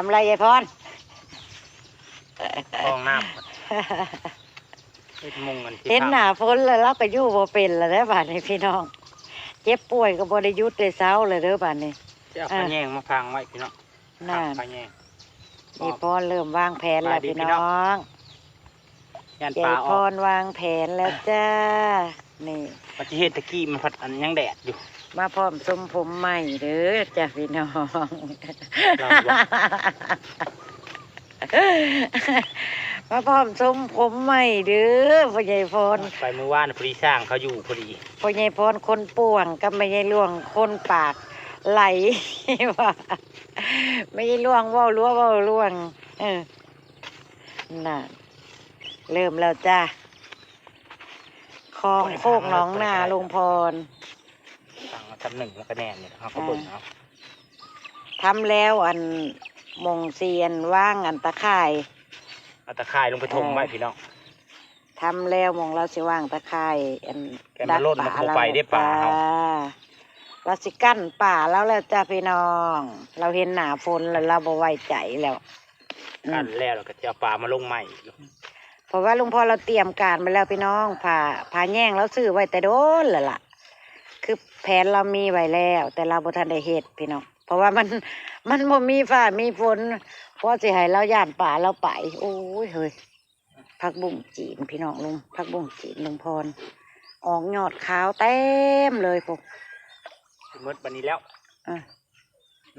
ำไรยายพร ห้องน้ำ เฮ็ดมุงกันที่ เห็นหน้าฝนแล้วเราก็อยู่บ่เป็นแล้วเด้อบาดนี้พี่น้อง เจ็บป่วยก็บ่ได้หยุดได้เซาเลยเด้อบาดนี้ สิเอาผ้าแยงมาพังไว้พี่น้อง นั่น ผ้าแยง ยายพรเริ่มวางแผนแล้วพี่น้อง ย่านปลาออก ยายพรวางแผนแล้วจ้า นี่ ว่าสิเฮ็ดตะกี้มันพัดอันยังแดดอยู่ มาพร้อมทรงผมใหม่เด้อจ้าพี่น้อง ลาวบ่ มาพร้อมทรงผมใหม่เด้อ พ่อใหญ่พร ไปมื้อวานพอดี ช่างเขาอยู่พอดี พ่อใหญ่พรคนป่วงกับแม่ใหญ่หลวงคนปากไหล ว่า แม่ใหญ่หลวงเว้าลัวเว้าล่วง เออ น่ะ เริ่มแล้วจ้า ของโคกหนองนาลุงพร ตั้งมาชั้นหนึ่งแล้วก็แน่นนี่ เฮาก็เบิ่งเอา อ่า ทำแล้ว อัน หม่องสิ อัน วาง อัน ตะข่าย เอาตะข่ายลงไปถมไว้ เออ พี่น้อง ทำแล้วหม่องเราสิวางตะข่าย อัน แกะมาโลด ดักปลา มันบ่ไปเด้ปลาเฮา เราสิกั้นปลาเราแล้วจ้าพี่น้อง เราเห็นหน้าฝนแล้วเราบ่ไว้ใจแล้ว อืม กั้นแล้ว แล้วก็สิเอาปลามาลงใหม่อยู่ เพราะว่าลุงพรเราเตรียมการไปแล้วพี่น้อง ผ้า ผ้าแยงเราซื้อไว้แต่โดนแล้วล่ะ คือแผนเรามีไว้แล้ว แต่เราบ่ทันได้เฮ็ดพี่น้อง เพราะว่ามัน มันบ่มีฟ้ามีฝน พอสิให้เราย่านปลาเราไป โอ้ยเฮ้ย ผักบุ้งจีนพี่น้อง ลุง ผักบุ้งจีนลุงพร ออกยอดขาวเต็มเลยพุ้น สิหมดบัดนี้แล้ว อ่ะ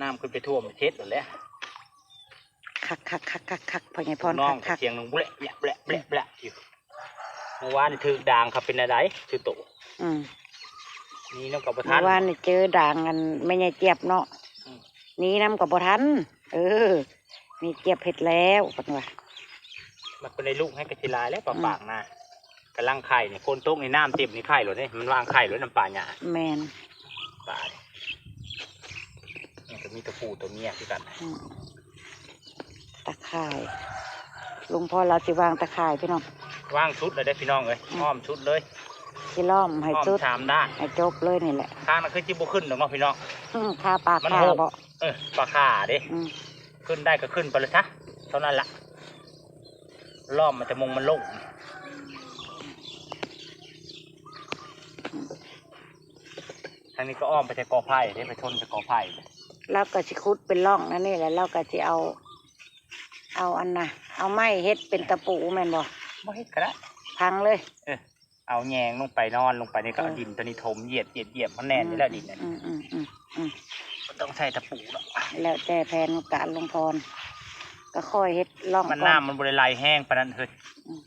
น้ำขึ้นไปท่วมเฮ็ดแล้วแหละ คักๆๆๆๆ พ่อใหญ่พร น้อง คักๆ เสียงหนึ่งแบะแบะแบะแบะอยู่ เมื่อวานนี่ถืกด่างเขาเป็นอะไรคือโต อืม หนีนำก็บ่ทัน เมื่อวานนี่เจอด่างอันแม่ใหญ่เจี๊ยบเนาะ อืม หนีนำก็บ่ทัน เออ แม่เจี๊ยบเฮ็ดแล้วเพิ่นว่า มันเป็นได้ลูกให้กะสิหลายแล้วปลา อืม ปากนา กำลังไข่นี่ ฝนตกนี่น้ำเต็มนี่ไข่โลดเด้ มันวางไข่โลดนำปลาหญ้า แม่น ปลานี่ มันก็มีตัวผู้ตัวเมียคือกัน อืม ตะข่าย ลุงพรเราสิวางตะข่ายพี่น้อง วางสุดเลยเด้อพี่น้องเอ้ย อืม อ้อมสุดเลย สิล้อมให้ อ้อมสุด สามด้าน ให้จบเลยนี่แหละ ทางนั้นคือสิบ่ขึ้นดอกเนาะพี่น้อง อืม คาปลา มัน คา หก บ่ เออ ปลาคาเด้ อืม ขึ้นได้ก็ขึ้นไปเลยซะ เท่านั้นละ ล้อมมันจะมงมันลง ทางนี้ก็อ้อมไปแต่กอไผ่เด้ ไปชนแต่กอไผ่ ลาวก็สิขุดเป็นร่องนั่นนี่แหละ ลาวก็สิเอา เอาอันน่ะ เอาไม้เฮ็ดเป็นตะปูแม่นบ่ บ่เฮ็ดก็ได้ พังเลย เออ เอาแยงลงไป นอนลงไปนี่ก็เอา เออ ดินตัวนี้ถม เหยียบ เหยียบ เหยียบ มันแน่นอยู่แล้วดินน่ะ อืม อืม อืม อืม บ่ต้องใส่ตะปูดอก แล้วแต่แผนการลุงพร ก็ค่อยเฮ็ดร่อง มัน ก่อน น้ำมันบ่ได้ไหลแฮงปานนั้นเฮ้ย อืม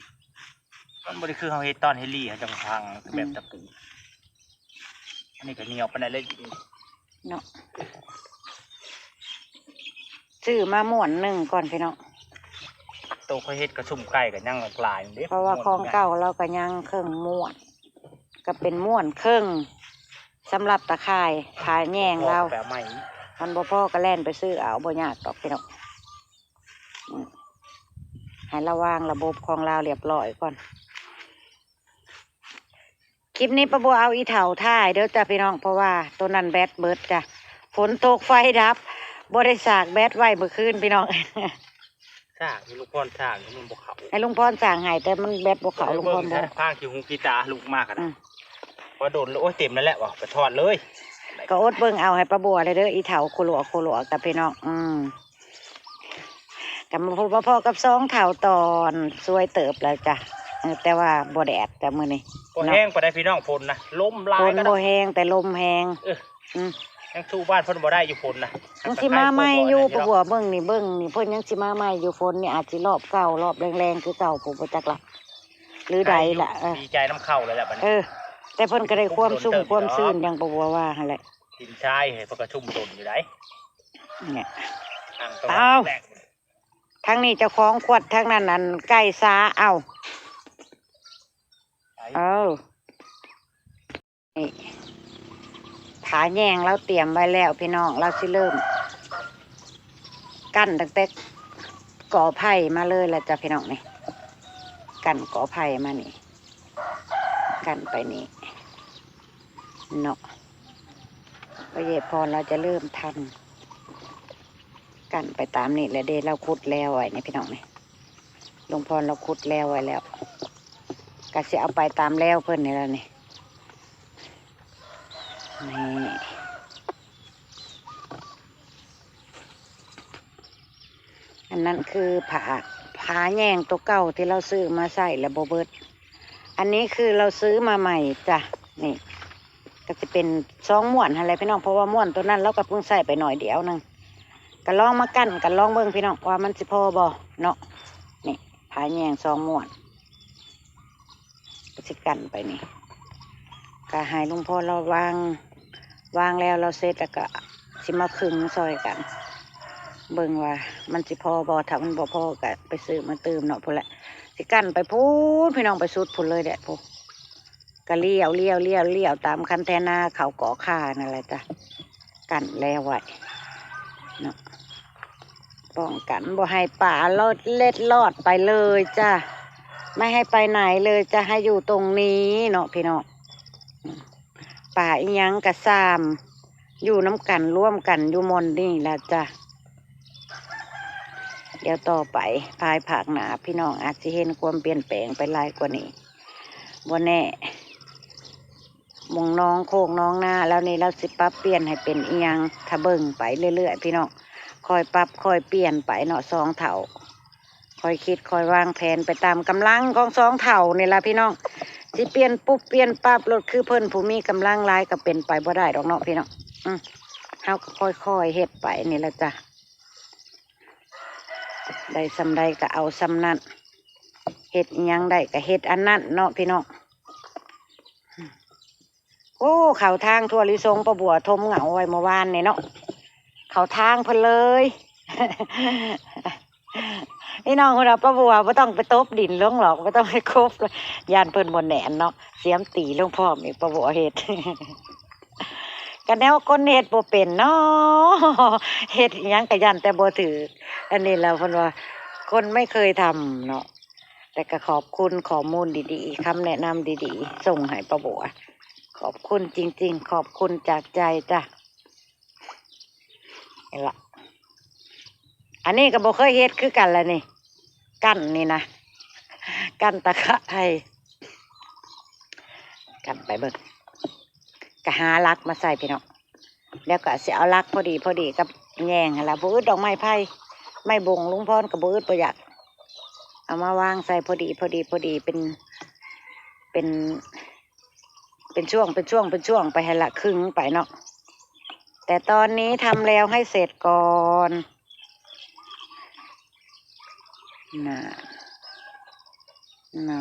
มันบ่ได้คือเฮาเฮ็ดตอนเฮลี่ เฮาจั่งพัง อืม แบบตะปู อันนี้ก็เหนียวปานใดเลย เนาะ ซื้อมาม้วนหนึ่งก่อนพี่น้อง โตเขาเฮ็ดกระสุมไก่ก็ยังหลายเด้ เพราะว่าของเก่าเราก็ยังเครื่องม้วน ก็เป็นม้วนเครื่อง สำหรับตะข่าย ผ้าแยงเรา พอก็ไปเอาใหม่ มันบ่พอก็แล่นไปซื้อเอา บ่ยากดอกพี่น้อง อืม ให้ระวางระบบของลาวเรียบร้อยก่อน คลิปนี้ป้าบัวเอาอีเฒ่าถ่ายเด้อจ้ะพี่น้อง เพราะว่าตัวนั้นแบตเบิดจ้ะ ฝนตกไฟดับ บ่ได้สากแบตไว้เมื่อคืนพี่น้อง สาก ให้ลุงพรสาก มันบ่เข้า ให้ลุงพรสากให้ แต่มันแบตบ่เข้า ลุงพรบ่ พางขี้หูขี้ตาลุกมากอะนะ อืม พอโดนแล้ว โอ้ย เต็มแล้วแหละว่ะ ก็ถอดเลย ก็อดเบิ่งเอาให้ป้าบัวเลยเด้อ อีเฒ่าคุหลัวคุหลัวกับพี่น้อง อืม ก็มาพบมาพ้อกับสองเฒ่าตอนสวยเติบแล้วจ้ะ เออ แต่ว่าบ่แดดจ้ะมื้อนี้ บ่แฮงปานใดพี่น้อง ฝนนะ ลมหลาย ฝน ก็ได้ บ่แฮง แต่ลมแฮง เออ อืม ยังสู้บ้านเพิ่นบ่ได้อยู่ฝนนะ ยังสิมาใหม่อยู่ ป้าบัว เบิ่งนี่ เบิ่งนี่ เพิ่นยังสิมาใหม่อยู่ ฝนนี่อาจสิรอบเก่า รอบแรงๆ คือเก่า ผู้บ่จักละ หรือใดล่ะ เออ ดีใจนำเข้าแล้วแหละบัดนี้ เออ แต่เพิ่นก็ได้ความชุ่มความชื้น อย่างป้าบัวว่าหั่นแหละ ดินทรายให้เพิ่นก็ชุ่มชนอยู่ได๋ เนี่ย ทางตะวัน เอ้า แบก ทางนี้เจ้าของขวด ทางนั้นอันไก่สา เอ้า ไป เอ้า นี่ ผ้าแยงเราเตรียมไว้แล้วพี่น้อง เราสิเริ่ม กั้นตั้งแต่กอไผ่มาเลยล่ะจ้ะพี่น้อง นี่ กั้นกอไผ่มานี่ กั้นไปนี่เนาะ พ่อใหญ่พรเราจะเริ่มทำ ກັ້ນໄປຕາມນີ້ແຫຼະເດ້ ລາວຂຸດແລວໄວ້ນີ້ພີ່ນ້ອງນີ້ ລຸງພອນລາວຂຸດແລວໄວ້ແລ້ວ ກະຊິເອົາໄປຕາມແລວເພິ່ນນີ້ລະນີ້ ນີ້ ອັນນັ້ນຄືຜ້າ ຜ້າແຍງໂຕເກົ່າທີ່ລາວຊື້ມາໃຊ້ແລ້ວບໍ່ເບິດ ອັນນີ້ຄືລາວຊື້ມາໃໝ່ຈ້ະ ນີ້ ກໍຊິເປັນສອງມ້ວນຫັ້ນແຫຼະພີ່ນ້ອງ ເພາະວ່າມ້ວນໂຕນັ້ນລາວກໍເພິ່ງໃຊ້ໄປໜ້ອຍດຽວໜຶ່ງ ກໍລອງມາກັ້ນກັນລອງເບິ່ງພີ່ນ້ອງ ວ່າມັນຊິພໍບໍ່ເນາະ ນີ້ ຜ້າແຍງສອງມ້ວນ ກໍຊິກັ້ນໄປນີ້ ກໍໃຫ້ລຸງພອນລາວວາງ ວາງແລ້ວລາວເສັດ ແລ້ວກໍຊິມາຄຶງຊ່ອຍກັນ ເບິ່ງວ່າມັນຊິພໍບໍ່ ຖ້າມັນບໍ່ພໍກໍໄປຊື້ມາຕື່ມເນາະ ພຸ້ນແຫຼະ ຊິກັ້ນໄປພຸ້ນພີ່ນ້ອງ ໄປສຸດພຸ້ນເລີຍແຫຼະ ພຸ້ນ ກະລ້ຽວ ລ້ຽວ ລ້ຽວ ລ້ຽວຕາມຄັນແທນາເຂົ້າກໍຄານັ້ນແຫຼະຈ້ະ ກັ້ນແລໄວ້ເນາະ ປ້ອງກັນບໍ່ໃຫ້ປາເລັດລອດໄປເລີຍຈ້ະ ໄມ່ໃຫ້ໄປໄຫນເລີຍຈ້ະ ໃຫ້ຢູ່ຕົງນີ້ເນາະພີ່ນ້ອງ ປາອີ່ຫຍັງກະຊ່າມ ຢູ່ນຳກັນ ລວມກັນຢູ່ບ່ອນນີ້ລະຈ້ະ ດຽວຕໍ່ໄປພາຍພາກໜ້າ ພີ່ນ້ອງອາດຊິເຫັນຄວາມປ່ຽນແປງໄປຫຼາຍກວ່ານີ້ ບໍ່ແນ່ ໝ່ອງໜອງໂຄກໜອງນາລາວນີ້ ລາວຊິປັບປ່ຽນໃຫ້ເປັນອີ່ຫຍັງ ຖ້າເບິ່ງໄປເລື້ອຍໆ ພີ່ນ້ອງ ຄ່ອຍປັບຄ່ອຍປ່ຽນໄປເນາະ ສອງເຖົ້າ ຄ່ອຍຄິດຄ່ອຍວາງແຜນໄປຕາມກຳລັງຂອງສອງເຖົ້ານີ້ລະພີ່ນ້ອງ ຊິປ່ຽນປຸບປ່ຽນປັບໂລດ ຄືເພິ່ນຜູ້ມີກຳລັງຫຼາຍກໍເປັນໄປບໍ່ໄດ້ດອກເນາະພີ່ນ້ອງ ອື ເຮົາກໍຄ່ອຍໆເຮັດໄປນີ້ລະຈ້ະ ໄດ້ສ່ຳໃດກໍເອົາສ່ຳນັ້ນ ເຮັດອີ່ຫຍັງໄດ້ກໍເຮັດອັນນັ້ນເນາະພີ່ນ້ອງ. ໂອ້ ເຂົ້າທາງທົ່ວລິສົງ ປ້າບົວຖົມເຫງົາໄວ້ເມື່ອວານນີ້ເນາະ ເຂົ້າທາງເພິ່ນເລີຍ ພີ່ນ້ອງພຸ້ນນະ ປ້າບົວບໍ່ຕ້ອງໄປຕົບດິນລົງຫຼອກ ບໍ່ຕ້ອງໄປກົບ ຢ້ານເພິ່ນບໍ່ແໜ້ນເນາະ ສຽມຕີລົງພ້ອມອີກ ປ້າບົວເຮັດ ກະແນວຄົນເຮັດບໍ່ເປັນເນາະ ເຮັດອີ່ຫຍັງກະຢ້ານແຕ່ບໍ່ຖືກ ອັນນີ້ລະເພິ່ນວ່າຄົນໄມ່ເຄີຍທຳເນາະ ແຕ່ກະຂອບຄຸນຂໍ້ມູນດີໆ ຄຳແນະນຳດີໆ ສົ່ງໃຫ້ປ້າບົວ ຂອບຄຸນຈິງໆ ຂອບຄຸນຈາກໃຈຈ້ະ ນີ້ລະ ອັນນີ້ກໍບໍ່ເຄີຍເຮັດຄືກັນລະນີ້ ກັ້ນນີ້ນະ ກັ້ນຕາຂະໄທ ກັ້ນໄປເບິ່ງ ກໍຫາຫຼັກມາໃສ່ພີ່ນ້ອງ ແລ້ວກໍຊິເອົາຫຼັກພໍດີໆກັບແຍງຫັ້ນລະ ບໍ່ອຶດດອກໄມ້ໄຜ່ ໄມ້ບົງ ລຸງພອນກໍບໍ່ອຶດບໍ່ຢາກ ເອົາມາວາງໃສ່ພໍດີໆ ພໍດີໆ ເປັນ ເປັນ ເປັນຊ່ວງ ເປັນຊ່ວງ ເປັນຊ່ວງໄປຫັ້ນລະ ຄຶງໄປເນາະ ແຕ່ຕອນນີ້ທຳແລ້ວໃຫ້ເສັດກ່ອນ ນະ ນະ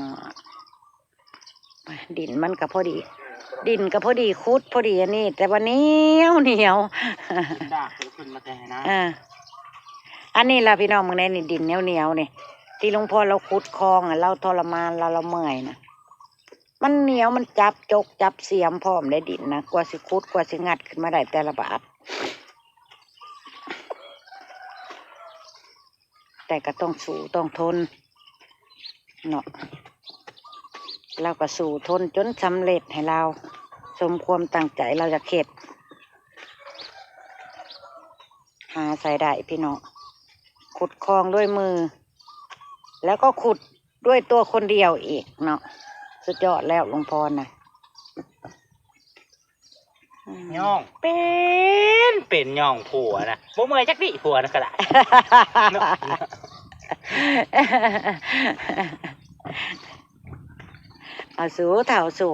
ດິນມັນກະພໍດີ ດິນກະພໍດີ ຂຸດພໍດີອັນນີ້ ແຕ່ວ່າໜຽວໜຽວ ດິນດາກເພິ່ນຂຶ້ນມາແຕ່ໃນນາ ອ່າ ອັນນີ້ລະພີ່ນ້ອງ ເບິ່ງແດ່ນີ້ ດິນໜຽວໜຽວນີ້ ທີ່ລຸງພອນລາວຂຸດຄອງ ລາວທໍລະມານ ລາວ ລາວເມື່ອຍນະ ມັນໜຽວ ມັນຈັບຈົກຈັບສຽມພ້ອມໄດ໋ ດິນນະ ກວ່າຊິຂຸດ ກວ່າຊິງັດຂຶ້ນມາໄດ້ແຕ່ລະບາດ ແຕ່ກໍຕ້ອງສູ້ຕ້ອງທົນເນາະ ລາວກໍສູ້ທົນຈົນສຳເລັດໃຫ້ລາວສົມຄວາມຕັ້ງໃຈລາວຢາກເຮັດ ຫາໃສ່ໄດ້ພີ່ນ້ອງ ຂຸດຄອງດ້ວຍມື ແລ້ວກໍຂຸດດ້ວຍຕົວຄົນດຽວອີກເນາະ ສຸດຍອດແລ້ວລຸງພອນນະ. ອືມ ຍ່ອງເປັນ ເປັນຍ່ອງຜົວນະ ບໍ່ເມື່ອຍຈັກນິ ຜົວນະກໍໄດ້ເນາະ ເອົາສູ້ເຖົ້າສູ້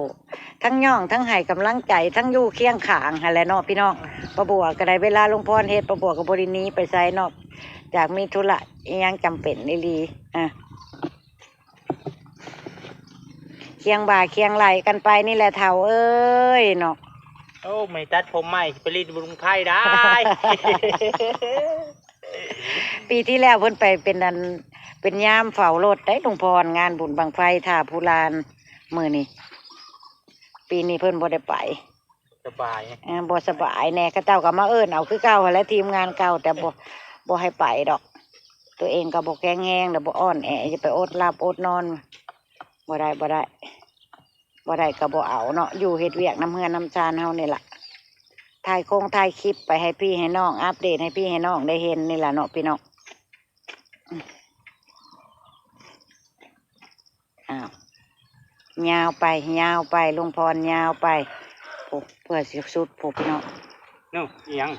ທັງຍ່ອງ ທັງໃຫ້ກຳລັງໃຈ ທັງຢູ່ຄຽງຂ້າງຫັ້ນແຫຼະເນາະພີ່ນ້ອງ. ປ້າບົວກໍໄດ້ ເວລາລຸງພອນເຮັດ ປ້າບົວກໍບໍ່ໄດ້ໜີໄປໃສເນາະ ຈາກມີທຸລະອີ່ຫຍັງຈຳເປັນອີ່ຫຼີ ອ່າ ຄຽງບ່າຄຽງໄຫຼ່ກັນໄປນີ້ແຫຼະເຖົ້າເອີຍເນາະ. ໂອ້ ມື້ນີ້ຕັດຜົມໃໝ່ ຊິໄປຫຼິ້ນບຸນບັ້ງໄຟໄດ້. ປີທີ່ແລ້ວເພິ່ນໄປເປັນອັນ ເປັນຍາມເຝົ້າລົດໄດ໋ ລຸງພອນ ງານບຸນບັ້ງໄຟທ່າພູລານ ມື້ນີ້ ປີນີ້ເພິ່ນບໍ່ໄດ້ໄປ. ສະບາຍ ເອີ ບໍ່ສະບາຍແດ່ ເຂົາເຈົ້າກໍມາເອີ້ນເອົາຄືເກົ່າຫັ້ນແຫຼະ ທີມງານເກົ່າ ແຕ່ບໍ່ ບໍ່ໃຫ້ໄປດອກ ຕົວເອງກໍບໍ່ແຂງແຮງ ແລ້ວບໍ່ອ່ອນແອ ຈະໄປອົດຫຼັບອົດນອນ ບໍ່ໄດ້ ບໍ່ໄດ້ ບໍ່ໄດ້ກໍບໍ່ເອົາເນາະ ຢູ່ເຮັດວຽກນຳເຮືອນນຳຊານເຮົານີ້ລະ ຖ່າຍຄົງຖ່າຍຄລິບໄປໃຫ້ພີ່ໃຫ້ນ້ອງ ອັບເດດໃຫ້ພີ່ໃຫ້ນ້ອງໄດ້ເຫັນນີ້ລະເນາະພີ່ນ້ອງ. ອ້າວ ຍາວໄປ ຍາວໄປ ລຸງພອນ ຍາວໄປ ໂອ້ ເພື່ອຊິສຸດພຸ້ນພີ່ນ້ອງ. ເນາະ ອີຫຍັງ?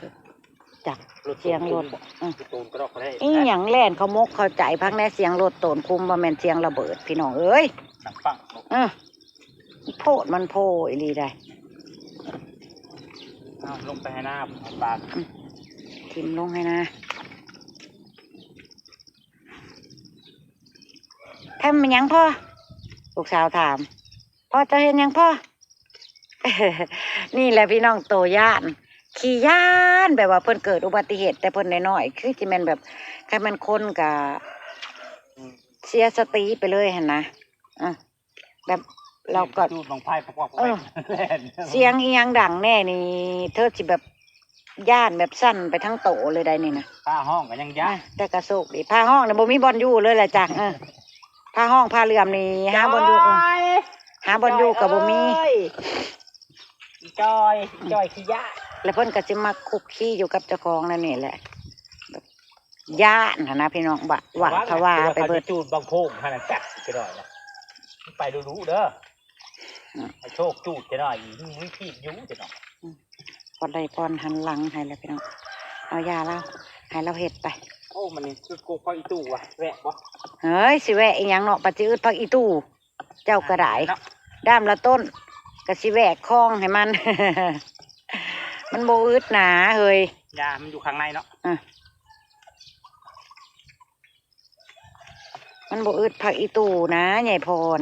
ຈັກ ລົດ ສຽງລົດ ເອີ ຕູນກະດອກກະແດະ ອີຫຍັງແລ່ນເຂົ້າມົກເຂົ້າໃຈ ພັກແນ່ ສຽງລົດໂຕນຄຸມ ບໍ່ແມ່ນສຽງລະເບີດ ພີ່ນ້ອງເອີຍ ດັງປັງ. ເອີ ໂພດມັນໂພອີ່ຫຼີໃດ. ເອົາລົງໄປໃຫ້ນາ ເອົາປາ ອືມ ຖິ້ມລົງໃຫ້ນາ. ແພມແມ່ນຫຍັງພໍ່? ລູກສາວຖາມ. ພໍ່ເຈົ້າເຮັດຫຍັງພໍ່? ນີ້ແຫຼະພີ່ນ້ອງ ໂຕຢ້ານ ຂີ້ຢ້ານ ແບບວ່າເພິ່ນເກີດອຸບັດຕິເຫດແຕ່ເພິ່ນນ້ອຍໆ ຄືຊິແມ່ນແບບ ຄັນແມ່ນຄົນກະເສຍສະຕິໄປເລີຍຫັ້ນນະ. ເອີ ແບບລາວກໍ ຈູດບັ້ງໄຟ ປອກໆ ເອີ ແລ່ນ ສຽງອີ່ຫຍັງດັງແນ່ນີ້ ເທີຊິແບບ ຢ້ານແບບສັ່ນໄປທັງໂຕເລີຍໄດ໋ນີ້ນະ. ຟ້າຮ້ອງກໍຍັງຢ້ານ ອ່ະ ແຕ່ກໍໂຊກດີ ຟ້າຮ້ອງນະບໍ່ມີບ່ອນຢູ່ເລີຍລະຈ້ະ. ເອີ ຟ້າຮ້ອງຟ້າເຫຼື່ອມນີ້ຫາບ່ອນຢູ່ ຈ້ອຍ ເອີ ຫາບ່ອນຢູ່ກໍບໍ່ມີ. ຈ້ອຍ ອີ່ຈ້ອຍ ອີ່ຈ້ອຍຂີ້ຢ້ານ ແລ້ວເພິ່ນກໍຊິມັກຄຸກຄີຢູ່ກັບເຈົ້າຂອງແນວນີ້ແຫຼະ ແບບຢ້ານຫັ້ນນະພີ່ນ້ອງ ຫວາດຫວາດພະວາໄປເບິດ. ຈູດບັ້ງໂພງຫັ້ນນະ ຈັກຊິໄປໜ້ອຍນະ ໄປດຸໆເດີ. ອືມ ໃຫ້ໂຊກຈູດຈັກໜ້ອຍ ມີ ມີພີບຢູ່ຈັກໜ້ອຍ. ອືມ ພອນໄດ້ພອນຫັນຫຼັງໃຫ້ແລ້ວພີ່ນ້ອງ ເອົາຢາລາວ ໃຫ້ລາວເຮັດໄປ. ໂອ້ ມັນນີ້ຄືກົກຜັກອີ່ຕູ່ຫວະ ແວະບໍ່? ເຮີ້ຍ ຊິແວະອີ່ຫຍັງເນາະ ປາຈິອຶດຜັກອີ່ຕູ່ ເຈົ້າກໍໄດ້ ເນາະ ດ້າມລະຕົ້ນ ກໍຊິແວກຄອງໃຫ້ມັນ ມັນບໍ່ອຶດໜາເຮີ້ຍ ຢາມັນຢູ່ຂ້າງໃນເນາະ. ເອີ ມັນບໍ່ອຶດຜັກອີ່ຕູ່ນະ ຍາຍພອນ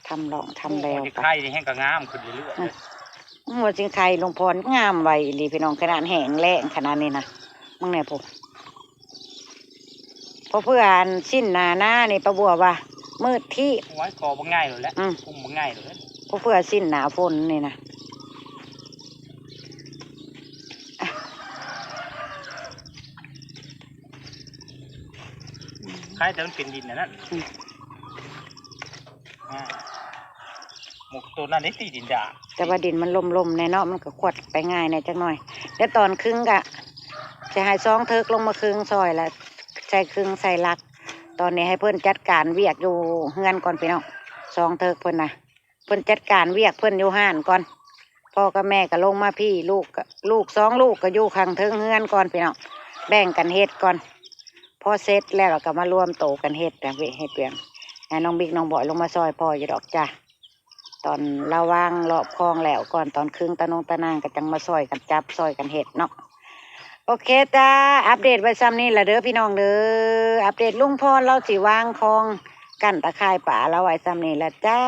ທຳລອງທຳແລ້ວ. ໂອ້ ຫົວຈິງໄຄນີ້ແຮ່ງກໍງາມຂຶ້ນເລື້ອຍໆ ອືມ ເລີຍ. ຫົວຈິງໄຄລຸງພອນງາມໄວອີ່ຫຼີພີ່ນ້ອງ ຂະໜາດແຫ້ງແລ້ງຂະໜາດນີ້ນະ ເບິ່ງແດ່ພຸ້ນ. ພໍເພື່ອອັນສິ້ນໜ້ານານີ້ ປ້າບົວວ່າມືດທີບ. ໂອ້ຍ ກໍບັກໃຫຍ່ໂລດແຫຼະ ອືມ ກຸ້ມບັກໃຫຍ່ໂລດແຫຼະ ພໍເພື່ອສິ້ນໜ້າຝົນນີ້ນະ. ຄາຍແຕ່ມັນເປັນດິນອັນນັ້ນ ອືມ ອ່າ ໝູກໂຕນັ້ນໄດ້ຕີດິນດາ ແຕ່ວ່າດິນມັນລົມໆແນ່ເນາະ ມັນກໍຂວດໄປງ່າຍແນ່ຈັກໜ້ອຍ. ແລ້ວຕອນຄຶງກະຊິໃຫ້ສອງເທີກລົງມາຄຶງຊ່ອຍ ແລ້ວໃສ່ຄຶງໃສ່ຫຼັກ. ຕອນນີ້ໃຫ້ເພິ່ນຈັດການວຽກຢູ່ເຮືອນກ່ອນພີ່ນ້ອງ ສອງເທີກເພິ່ນນະ ເພິ່ນຈັດການວຽກເພິ່ນຢູ່ຮ້ານກ່ອນ. ພໍ່ກັບແມ່ກໍລົງມາພີ້ ລູກກໍ ລູກສອງລູກກໍຢູ່ຂ້າງເທິງເຮືອນກ່ອນພີ່ນ້ອງ ແບ່ງກັນເຮັດກ່ອນ. ພໍເສັດແລ້ວລະກໍມາລວມໂຕກັນເຮັດນະ ເວ ເຮັດວຽກ. ໃຫ້ນ້ອງບິກນ້ອງບອຍລົງມາຊ່ອຍພໍ່ຢູ່ດອກຈ້າ ຕອນລະຫວ່າງລອບຄອງແລ້ວກ່ອນ ຕອນຄຶງຕານົງຕານາງກໍຈັ່ງມາຊ່ອຍກັນຈັບ ຊ່ອຍກັນເຮັດເນາະ. ໂອເຄຈ້າ ອັບເດດໄວ້ຊ່ຳນີ້ລະເດີພີ່ນ້ອງເດີ ອັບເດດລຸງພອນລາວຊິວາງຄອງກັ້ນຕາຂ່າຍປາລາວໄວ້ຊ່ຳນີ້ລະຈ້າ.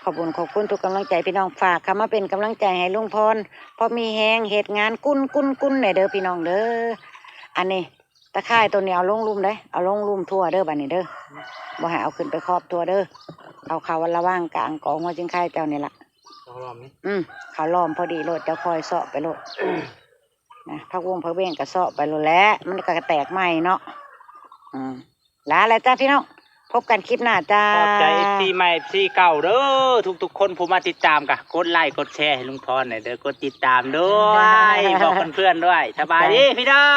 ຂອບຄຸນ ຂອບຄຸນທຸກກຳລັງໃຈພີ່ນ້ອງ ຝາກເຂົ້າມາເປັນກຳລັງໃຈໃຫ້ລຸງພອນ ພໍມີແຮງເຮັດງານກຸນໆໆແດ່ເດີພີ່ນ້ອງເດີ. ອັນນີ້ຕາຂ່າຍໂຕນີ້ເອົາລົງລຸ່ມເດ້ ເອົາລົງລຸ່ມທົ່ວເດີບາດນີ້ເດີ ບໍ່ໃຫ້ເອົາຂຶ້ນໄປຂອບທົ່ວເດີ. ເອົາເຂົ້າລະຫວ່າງກາງກອງຫົວຈິງໄຄເຈົ້ານີ້ລະ ເຂົ້າລ້ອມນີ້ ອືມ ເຂົ້າລ້ອມພໍດີໂລດ ເຈົ້າຄ່ອຍເຊາະໄປໂລດ. ນະ ຜັກວົງຜັກເບ້ງກໍເຊາະໄປໂລດແຫຼະ ມັນກໍແຕກໃໝ່ເນາະ. ອືມ ລາແລ້ວຈ້າພີ່ນ້ອງ ພົບກັນຄລິບໜ້າຈ້າ. ຂອບໃຈເອັຟຊີໃໝ່ ເອັຟຊີເກົ່າເດີ ທຸກໆຄົນຜູ້ມາຕິດຕາມ ກໍກົດໄລກົດແຊໃຫ້ລຸງພອນແດ່ເດີ ກົດຕິດຕາມດ້ວຍ ບອກເພື່ອນໆດ້ວຍ. ສະບາຍດີພີ່ນ້ອ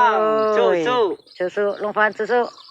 ງ ໂດຍ ສູ້ໆ ສູ້ໆ ລຸງພອນສູ້ໆ.